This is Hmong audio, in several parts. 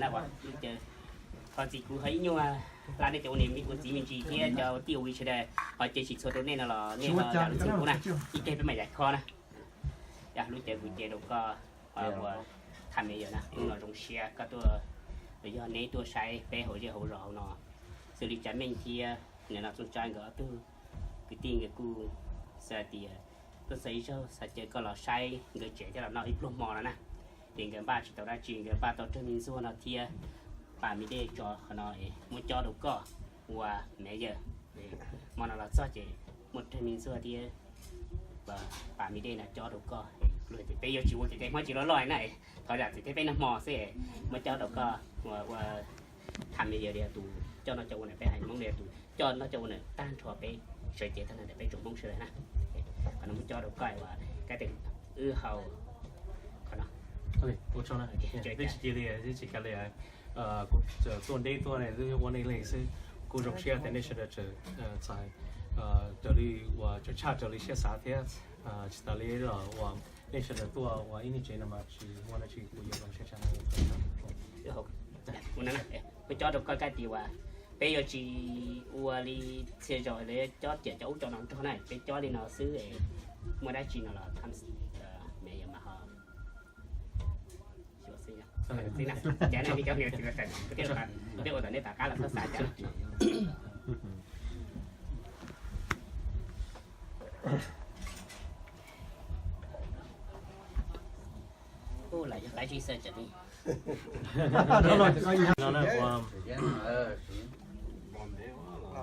Lub caw, ho txiv kuv ho ib nyuag hla nej cov ua niam ua txiv me ntsis thiab cov tij ua sawv daws, ho cia tsis txhua rau nej no los nej ho lam lub txim kuv na, ib teg peb mam yaim kho na. Yog lub caw kuv cev rau koj ua tham me yawm na, hnub no zoo siab koj tuaj, yog neb tuaj saib peb hauv zej hauv zos hauv no, xws li Tsav Meej thiab nim no Txooj Tsab nkawd ob tug kwv tij nkawd kuj xav tias tuaj txog ib zaug xav caw koj los saib nkawd tsev thiab los noj ib pluag hmo no na. Ces nkawd npaj tsis tau dab tsi, nkawd npaj tau rag me ntxuag no thiab pas me dej tso qhov no muab cob rau koj ua me yawm. Hmo no los txog ces muaj rag me ntxuag thiab pas me dej no cob rau koj. Peb yuav tsis ua kev cai Hmoob tsis loj loj na, thov zam txim thiab peb noj hmo xwb, muab cob rau koj ua tham me yawm li tus coj noj coj ua na, peb hais Hmoob li tus coj noj coj ua na tag nrho peb sawv cev tag nrho peb tsoom Hmoob sawv daws na. Qhov no muab cob rau koj ua kab tes wb haus qhov no. Ua tsaug na, twb tsis cia li, twb tsis kav li, tuaj deb tuaj ne, twb ua nej leeg xwb. Kuv zoo siab tias nej sawv daws txais raws li uas tshaj raws li siab xav thiab tsis tas li los uas nej sawv daws tuaj ua ib niag tsev no mas tsis muaj dab tsi, kuv yuav zoo siab tshaj no. Muab cob rau koj kab tes uas peb yuav tsis ua li txhia zaus li cob tiam cov ub cov no nrog na, peb cob li no xwb, muaj dab tsi no los tham me yawm mas ho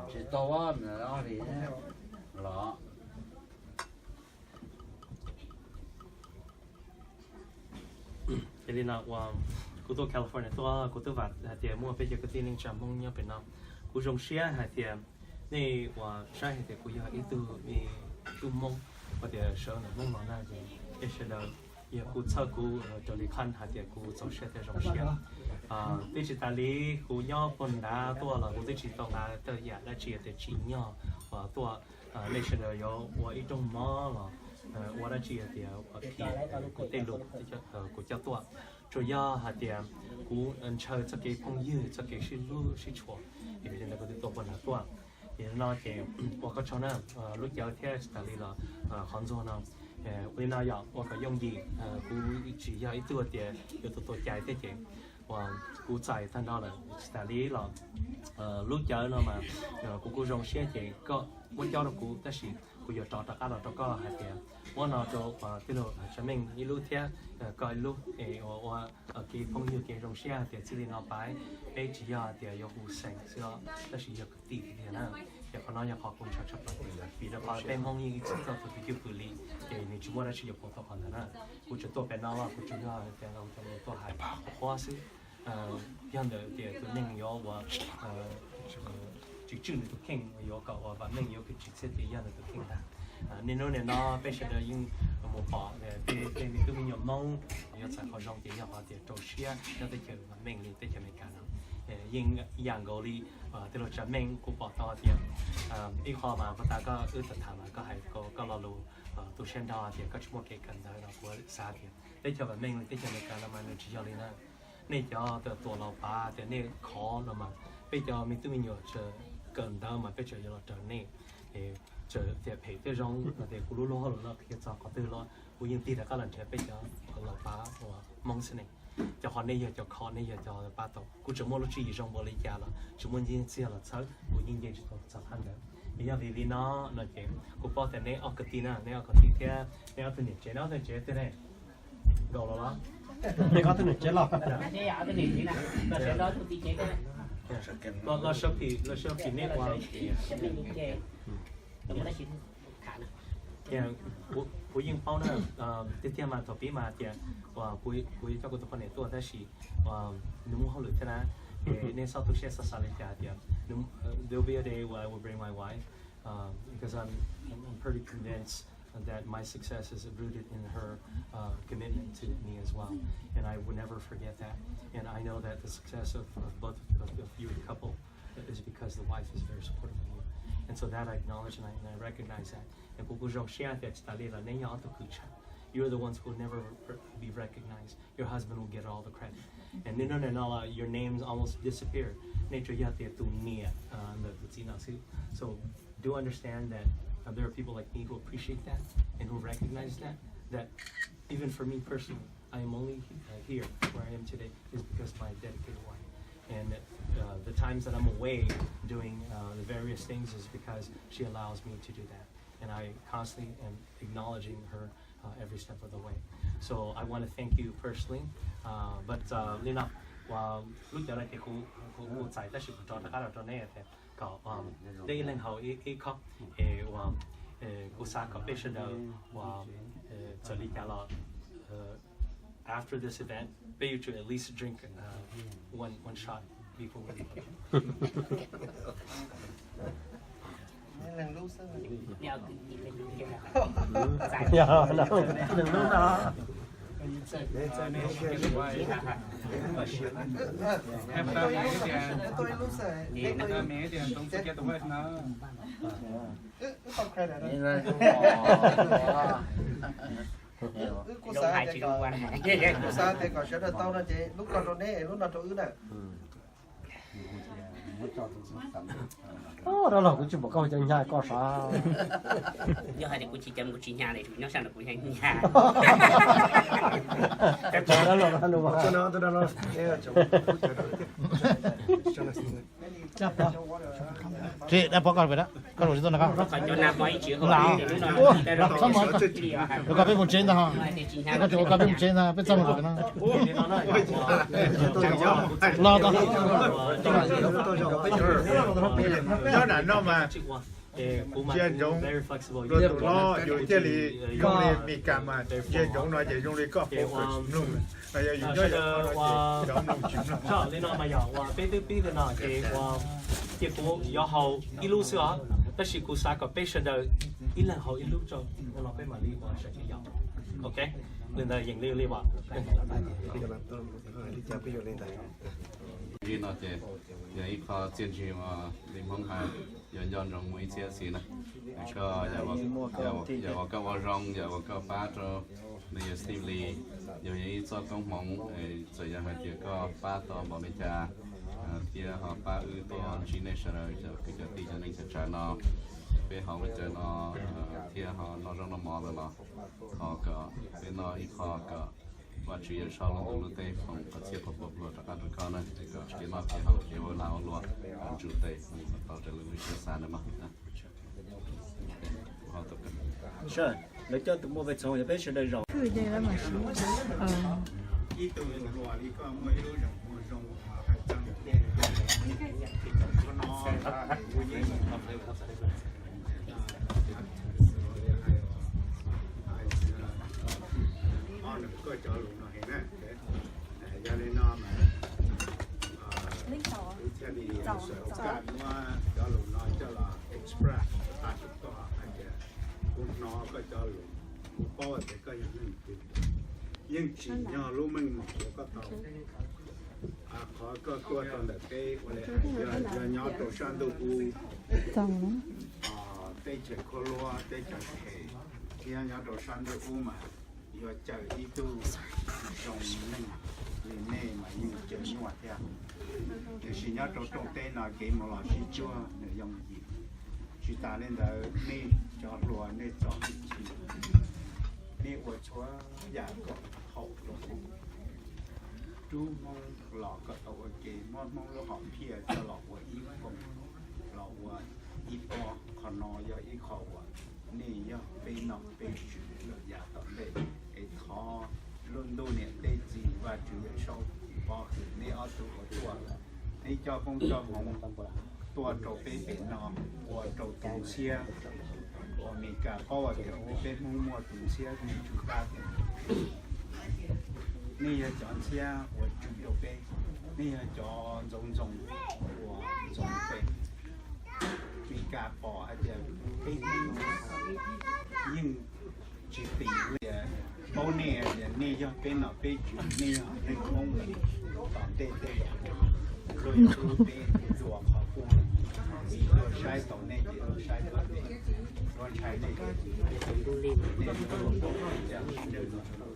Tsis tau li los. Ces li no uas kuv tuaj California tuaj, kuv twb vam hais tias muaj peb cov kwv tij neej tsa Hmoob nyob pem no. Kuv zoo siab hais tias nej uas saib hais tias kuv yog ib tug, ib tug Hmoob, hais tias sawv ntawm Hmoob no na, ces nej sawv daws yog kuv txhawb kuv raws li qhov hais tias kuv txaus siab thiab zoo siab. Twb tsis tas li, kuv nyob puag nrad tuaj los kuv twb tsis tau nqa tej yam dab tsi tias tsim nyog uas tuaj, nej sawv daws yuav ua ib rooj mov los ua dab tsi tias uas phim kuv tej lus kuv coj tuaj. Tsuas yog hais tias kuv ntshaw txoj kev phooj ywg, txoj kev sib hlub sib tshua, es vim li ntawd kuv twb tuaj puag nrad tuaj. Ces no ces ua koj tsaug na, lub caw thiab tsis tas li los qhov ntxuag no. Ua li no yom, ua kom yooj yim, kuv tsis yog ib tug tias yuav tus tua cai thiab ces uas kuv txais tag nrho lawm, tsis tas li los lub caw no mas kuv kuj zoo siab ces koj muab cob rau kuv tab sis kuv yuav rov rov qab los rau koj hais tias muab no rau tij laug Tsav Meej ib lub thiab koj ib lub es ua kev phooj ywg kev zoo siab hais tias txij li no pais peb tsis yog hais tias yuav hu xeem xwb os, tab sis yog kwv tij tiag tiag na. Ces qhov no yog qhov kuv ntshaw tshaj plaws tias vim rau qhov peb Hmoob yeej ib txwm txawj tus kwv tij pwm li, ces nws tsis muaj dab tsi yuav pauv tau qhov ntawd na. Kuv tseem tuaj pem no los kuv tseem yog tias los cov tuaj hais qhuav qhuav xwb. Yog ntawd tias tus neeg yuav ua tsis tswj nws tus kheej, yuav kom ua vam meej yuav kwv tsis txhiaj tias yog nws tus kheej ntag. Niaj hnub niam no peb sawv daws yeej mus pom tej me tub me nyuam Hmoob yuav txais qhov zoo ces yog qhov tias rau siab nyob teb chaws vam meej li teb chaws Amelikas no. Yeej ib yam nkaus li tij laug Tsav Meej kuv pom tau tias ib qho mas puag ta koj wb tham tham mas koj hais koj lo lus tu siab nrho tias koj tsis muaj kev kawm ntawv no kuv xav tias teb chaws vam meej li teb chaws Amelikas no mas nws tsis yog li na. Nej cov tuam los pav tias nej khov no mas peb cov me tub me nyuam kawm ntawv mas peb tseem yuav los raws nej. Txawm tias phem thiab zoo no tias kuv lub lub hauj lwm no qhia txog qhov twg los kuv yeej tig rov qab los nrhiav peb cov los pav uas Hmoob xwb ne. Cov qhov nej yog cov khov nej yog cov pab tau, kuv tseem muaj lub tswv yim zoo npaum li cas los tseem muaj nyiaj txiag los txhawb kuv yeej nce tsis tau txog qhov ntawd. Yog vim li no no ces kuv paub tias neb ob kwv tij na, neb ob kwv tij thiab neb ob tug niam tsev, neb ob tug niam tsev twg ne? Nkaus los los. Neb ob tug niam tsev los. Los sawv phim, los sawv phim neb ua. Kuv yeej paub na, tiag tiag mas thaum pib mas tias kuv yuav coj kuv tus poj niam tuaj tab sis nws muaj hauj lwm thiab na. Ces nej txhob tu siab txhob xav li cas tias there will be a day where I will bring my wife, because I'm, I'm pretty convinced that my success is rooted in her uh, commitment to me as well. And I would never forget that. And I know that the success of, of both of, of you, the couple, is because the wife is very supportive of you. And so that I acknowledge and I, and I recognize that. And kuv kuj zoo siab tias tsis tas li los neb yog ob tug kwv tshaj. You're the ones who will never be recognized. Your husband will get all the credit. And no, no, no, no, uh, your names almost disappear. Nej tsuas yog tias tus niam, uh, ntawm tus txiv no xwb. So do understand that, uh, there are people like me who appreciate that and who recognize that, that even for me personally, I am only, uh, here where I am today is because of my dedicated wife. And, uh, the times that I'm away doing, uh, the various things is because she allows me to do that. And I constantly am acknowledging her, uh, every step of the way. So I want to thank you personally. Uh, but, uh, li no, uas lub cov no ces kuv, kuv, kuv txais tab sis kuv tso rov qab los rau neb tias kom, um, deb ib leeg haus ib, ib khob. Es uas, eh, kuv xav kom peb sawv daws uas, eh, txawm li cas los, eh, after this event, peb yuav tsum at least drink, uh, one, one shot before we leave. Kuv xav tias kom sawv daws tau no ces lub ko rau neb, lub no rau wb na. Rov los kuv tsis pom koj cov hnyav koj sav. Yog hais tias kuv tsis cov kuv tsis hnyav li, nyob sab no kuv hnyav. Tsis dab pov koj pem dab, koj lus tsis tuaj no koj. Ua koj peb mus tsev ntag ho. Koj tsis ua koj peb mus tsev ntag, peb txaj muag pem no. Los tau. Nyob nram no mas ntsia ntsoov, luag tus hlob yus thiaj li zoo li Mis Kas mas ntsia ntsoov no ces zoo li koj pom mloog. Yus nyob cov mloog tsis mloog. Li no mas yog uas peb twb pib li no ces ua, ces kuv yuav haus ib lub xwb os, tab sis kuv xav kom peb sawv daws ib leeg haus ib lub tso, ua los peb mam li ua sawv daws yos. Ok, li ntawd yeej li li as. Li no ces yog ib qho txiaj ntsig uas li Hmoob hais, yog nco ntsoov mus ib txhiab xwb na. Koj yam uas koj ua zoo, yam uas koj pab rau nws yog Steve Lee, yog yog ib txoj koob hmoov, txawm yog hais tias koj pab tau npaum li cas thiab ho pab wb tuaj ntsib nej sawv daws cov kwv cov tij cov neej cov tsav no, peb ho ua cov no thiab ho noj zaub noj mov ntawd los ho kom peb noj ib qho kom Vajtswv Yawm Saub lub ntuj lub teb foom qhov txhiaj qhov puas pluag rov qab rau koj na, es kom kev noj kev haus kev ua lag ua luam ntsug tes tau raws li lub siab xav na mog. Lawv coj tus muaj pes txoov yog peb sawv daws zaum. Ib tug hluas li koj muaj ib lub zeem muag zoo hais txog qhov no, kuv yeej honor koj cov lus no heev na. Yog li no mas kuv thiaj li sawv koj muab cov lus no coj los express rau koj hais tias kuv hnov koj cov lus, kuv paub tias koj yog neeg twg, yeej tsim nyog lub meej mom uas koj tau. Qhov koj tuaj rau ntawm peb ua li hais yog nyob rau sab ntuj ub, teb chaws khuab luab teb chaws phem, thiab nyob rau sab ntuj ub mas yuav caw ib tug zoo neeg li nej mas yeej caw nyuaj thiab. Tiam sis nyob rau rooj teb no kev mus los sib tsuag nws yooj yim. Tsis tas li ntawd nej cov hluas nej txom nyem, nej ua txhua yam kom haum rau Hmoob. Rub Hmoob los kom tau ua ke, muab Hmoob lub hom phiaj coj los ua ib koog, los ua ib pob. Qhov no yog ib qho uas nej yog peb nom peb tswv lawm yav tom ntej, es thov lub ntuj niam teb txiv Vajtswv Yawm Saub pov hwm nej ob tug uas tuaj lawm, nej coj koob coj hmoov tuaj rau peb pem no, ua rau tus ntxhiab uas Mes Kas paub tias peb Hmoob muaj tus ntxhiab tus tsw qab tias nej yog cov ntxhiab uas tsw rau peb, nej yog cov ntxoov ntxoo uas ntxoov peb. Mes Kas pom hais tias peb yeej tsis tim li, paub nej tias nej yog peb nom peb tswv, nej yog neeg Hmoob, tom ntej tej yam luag yuav hlub peb dua qhov kuj luag saib tau nej ces luag saib tau nej, luag ntshai nej ces nej hlub, nej hlub,